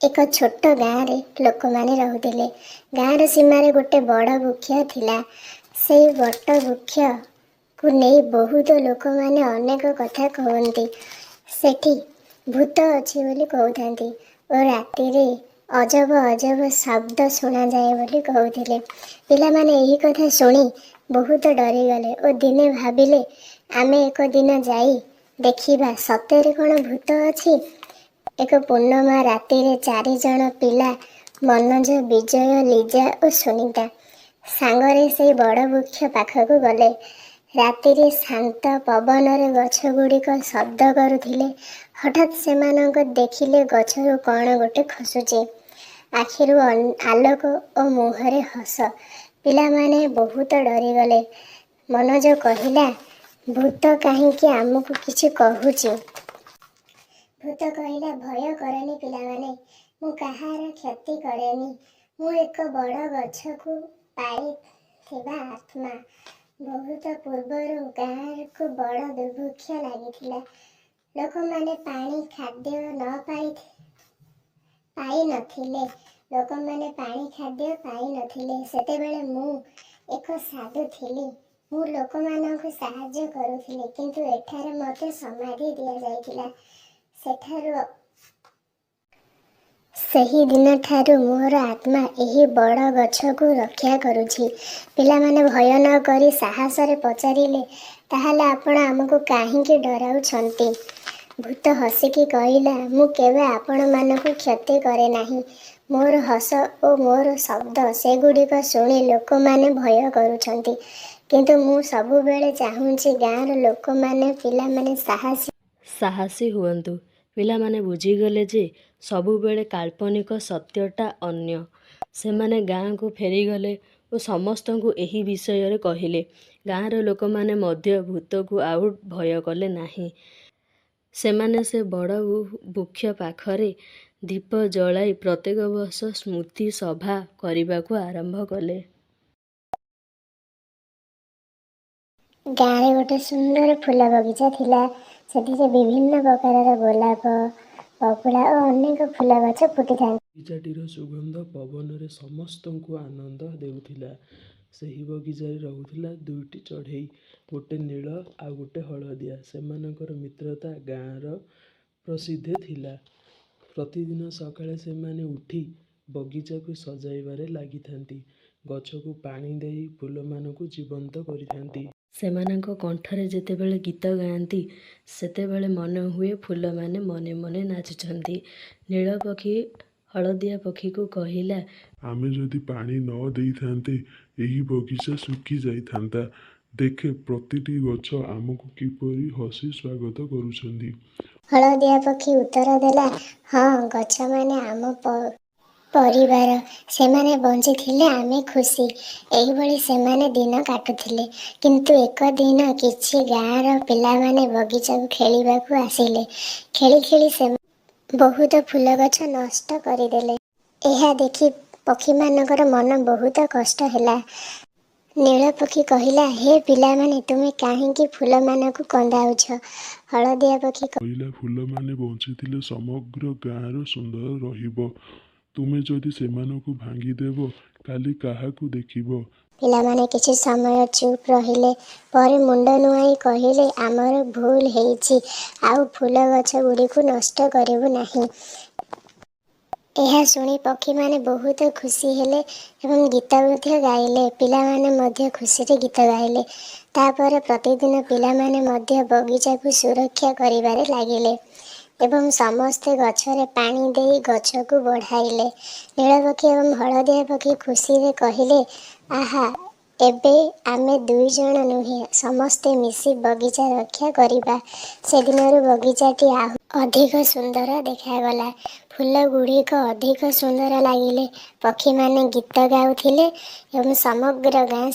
ଏକ ଛୋଟ ଗାଁରେ ଲୋକମାନେ ରହୁଥିଲେ। ଗାଁର ସୀମାରେ ଗୋଟେ ବଡ଼ ବୃକ୍ଷ ଥିଲା। ସେଇ ବଟ ବୃକ୍ଷକୁ ନେଇ ବହୁତ ଲୋକମାନେ ଅନେକ କଥା କୁହନ୍ତି। ସେଠି ଭୂତ ଅଛି ବୋଲି କହୁଥାନ୍ତି ଓ ରାତିରେ ଅଜବ ଅଜବ ଶବ୍ଦ ଶୁଣାଯାଏ ବୋଲି କହୁଥିଲେ। ପିଲାମାନେ ଏହି କଥା ଶୁଣି ବହୁତ ଡରିଗଲେ ଓ ଦିନେ ଭାବିଲେ, ଆମେ ଏକ ଦିନ ଯାଇ ଦେଖିବା ସତରେ କ'ଣ ଭୂତ ଅଛି। ଏକ ପୂର୍ଣ୍ଣମା ରାତିରେ ଚାରିଜଣ ପିଲା, ମନୋଜ, ବିଜୟ, ଲିଜା ଓ ସୁନୀତା, ସାଙ୍ଗରେ ସେଇ ବଡ଼ ବୃକ୍ଷ ପାଖକୁ ଗଲେ। ରାତିରେ ଶାନ୍ତ ପବନରେ ଗଛଗୁଡ଼ିକ ଶବ୍ଦ କରୁଥିଲେ। ହଠାତ୍ ସେମାନଙ୍କ ଦେଖିଲେ ଗଛରୁ କ'ଣ ଗୋଟେ ଖସୁଛି। ଆଖିରୁ ଆଲୋକ ଓ ମୁହଁରେ ହସ। ପିଲାମାନେ ବହୁତ ଡରିଗଲେ। ମନୋଜ କହିଲା, ଭୂତ କାହିଁକି ଆମକୁ କିଛି କହୁଛି? ଭୂତ କହିଲା, ଭୟ କରନି ପିଲାମାନେ, ମୁଁ କାହାର କ୍ଷତି କରେନି। ମୁଁ ଏକ ବଡ଼ ଗଛକୁ ପାଳିଥିବା ଆତ୍ମା। ବହୁତ ପୂର୍ବରୁ ଗାଁକୁ ବଡ଼ ଦୁର୍ଭିକ୍ଷ ଲାଗିଥିଲା। ଲୋକମାନେ ପାଣି ଖାଦ୍ୟ ନ ପାଇ ପାଇନଥିଲେ। ଲୋକମାନେ ପାଣି ଖାଦ୍ୟ ପାଇନଥିଲେ। ସେତେବେଳେ ମୁଁ ଏକ ସାଧୁ ଥିଲି। ମୁଁ ଲୋକମାନଙ୍କୁ ସାହାଯ୍ୟ କରୁଥିଲି, କିନ୍ତୁ ଏଠାରେ ମୋତେ ସମାଧି ଦିଆଯାଇଥିଲା। ସେଠାରୁ ସେହି ଦିନଠାରୁ ମୋର ଆତ୍ମା ଏହି ବଡ଼ ଗଛକୁ ରକ୍ଷା କରୁଛି। ପିଲାମାନେ ଭୟ ନ କରି ସାହସରେ ପଚାରିଲେ, ତାହେଲେ ଆପଣ ଆମକୁ କାହିଁକି ଡରାଉଛନ୍ତି? ଭୂତ ହସିକି କହିଲା, ମୁଁ କେବେ ଆପଣମାନଙ୍କୁ କ୍ଷତି କରେ ନାହିଁ। ମୋର ହସ ଓ ମୋର ଶବ୍ଦ, ସେଗୁଡ଼ିକ ଶୁଣି ଲୋକମାନେ ଭୟ କରୁଛନ୍ତି। କିନ୍ତୁ ମୁଁ ସବୁବେଳେ ଚାହୁଁଛି ଗାଁର ଲୋକମାନେ, ପିଲାମାନେ ସାହସୀ ସାହସୀ ହୁଅନ୍ତୁ। ପିଲାମାନେ ବୁଝିଗଲେ ଯେ ସବୁବେଳେ କାଳ୍ପନିକ, ସତ୍ୟଟା ଅନ୍ୟ। ସେମାନେ ଗାଁକୁ ଫେରିଗଲେ ଓ ସମସ୍ତଙ୍କୁ ଏହି ବିଷୟରେ କହିଲେ। ଗାଁର ଲୋକମାନେ ମଧ୍ୟ ଭୂତକୁ ଆଉ ଭୟ କଲେ ନାହିଁ। ସେମାନେ ସେ ବଡ଼ ବୃକ୍ଷ ପାଖରେ ଦୀପ ଜଳାଇ ପ୍ରତ୍ୟେକ ବର୍ଷ ସ୍ମୃତି ସଭା କରିବାକୁ ଆରମ୍ଭ କଲେ। ଗାଁରେ ଗୋଟେ ସୁନ୍ଦର ଫୁଲ ବଗିଚା ଥିଲା। ସେଥିରେ ବିଭିନ୍ନ ପ୍ରକାରର ଗୋଲାପ, ବଗୁଳା ଓ ଅନେକ ଫୁଲ ଗଛ ଫୁଟିଥାନ୍ତି। ବଗିଚାଟିର ସୁଗନ୍ଧ ପବନରେ ସମସ୍ତଙ୍କୁ ଆନନ୍ଦ ଦେଉଥିଲା। ସେହି ବଗିଚାରେ ରହୁଥିଲା ଦୁଇଟି ଚଢ଼େଇ, ଗୋଟେ ନୀଳ ଆଉ ଗୋଟେ ହଳଦିଆ। ସେମାନଙ୍କର ମିତ୍ରତା ଗାଁର ପ୍ରସିଦ୍ଧ ଥିଲା। ପ୍ରତିଦିନ ସକାଳେ ସେମାନେ ଉଠି ବଗିଚାକୁ ସଜାଇବାରେ ଲାଗିଥାନ୍ତି। ଗଛକୁ ପାଣି ଦେଇ ଫୁଲମାନଙ୍କୁ ଜୀବନ୍ତ କରିଥାନ୍ତି। ସେମାନଙ୍କ କଣ୍ଠରେ ଯେତେବେଳେ ଗୀତ ଗାଆନ୍ତି, ସେତେବେଳେ ମନେହୁଏ ଫୁଲମାନେ ମନେ ମନେ ନାଚୁଛନ୍ତି। ନୀଳ ପକ୍ଷୀ ହଳଦିଆ ପକ୍ଷୀକୁ କହିଲା, ଆମେ ଯଦି ପାଣି ନ ଦେଇଥାନ୍ତେ, ଏହି ବଗିଚା ଶୁଖି ଯାଇଥାନ୍ତା। ଦେଖେ, ପ୍ରତିଟି ଗଛ ଆମକୁ କିପରି ହସି ସ୍ୱାଗତ କରୁଛନ୍ତି। ହଳଦିଆ ପକ୍ଷୀ ଉତ୍ତର ଦେଲା, ହଁ, ଗଛମାନେ ଆମ ପରିବାର। ସେମାନେ ବଞ୍ଚିଥିଲେ ଆମେ ଖୁସି। ଏହିଭଳି ସେମାନେ ଦିନ କାଟୁଥିଲେ। କିନ୍ତୁ ଏକ ଦିନ କିଛି ଗାଁର ପିଲାମାନେ ବଗିଚାକୁ ଖେଳିବାକୁ ଆସିଲେ। ଖେଳି ଖେଳି ସେମାନେ ବହୁତ ଫୁଲ ଗଛ ନଷ୍ଟ କରିଦେଲେ। ଏହା ଦେଖି ପକ୍ଷୀମାନଙ୍କର ମନ ବହୁତ କଷ୍ଟ ହେଲା। ନୀଳ ପକ୍ଷୀ କହିଲା, ହେ ପିଲାମାନେ, ତୁମେ କାହିଁକି ଫୁଲମାନଙ୍କୁ କନ୍ଦାଉଛ? ହଳଦିଆ ପକ୍ଷୀ କହିଲା, ଫୁଲମାନେ ବଞ୍ଚିଥିଲେ ସମଗ୍ର ଗାଁର ସୁନ୍ଦର ରହିବ। ତୁମେ ଯଦି ସେମାନଙ୍କୁ ଭାଙ୍ଗିଦେବ, କାଲି କାହାକୁ ଦେଖିବ? ପିଲାମାନେ କିଛି ସମୟ ଚୁପ୍ ରହିଲେ। ପରେ ମୁଣ୍ଡ ନୁଆଁଇ କହିଲେ, ଆମର ଭୁଲ ହେଇଛି, ଆଉ ଫୁଲ ଗଛଗୁଡ଼ିକୁ ନଷ୍ଟ କରିବୁ ନାହିଁ। ଏହା ଶୁଣି ପକ୍ଷୀମାନେ ବହୁତ ଖୁସି ହେଲେ ଏବଂ ଗୀତ ମଧ୍ୟ ଗାଇଲେ। ପିଲାମାନେ ମଧ୍ୟ ଖୁସିରେ ଗୀତ ଗାଇଲେ। ତାପରେ ପ୍ରତିଦିନ ପିଲାମାନେ ମଧ୍ୟ ବଗିଚାକୁ ସୁରକ୍ଷା କରିବାରେ ଲାଗିଲେ ଏବଂ ସମସ୍ତେ ଗଛରେ ପାଣି ଦେଇ ଗଛକୁ ବଢ଼ାଇଲେ। ନୀଳପକ୍ଷୀ ଏବଂ ହଳଦିଆ ପକ୍ଷୀ ଖୁସିରେ କହିଲେ, ଆହା, ଏବେ ଆମେ ଦୁଇଜଣ ନୁହେଁ, ସମସ୍ତେ ମିଶି ବଗିଚା ରକ୍ଷା କରିବା। ସେଦିନରୁ ବଗିଚାଟି ଆହୁରି ଅଧିକ ସୁନ୍ଦର ଦେଖାଗଲା। ଫୁଲଗୁଡ଼ିକ ଅଧିକ ସୁନ୍ଦର ଲାଗିଲେ। ପକ୍ଷୀମାନେ ଗୀତ ଗାଉଥିଲେ ଏବଂ ସମଗ୍ର ଗାଁ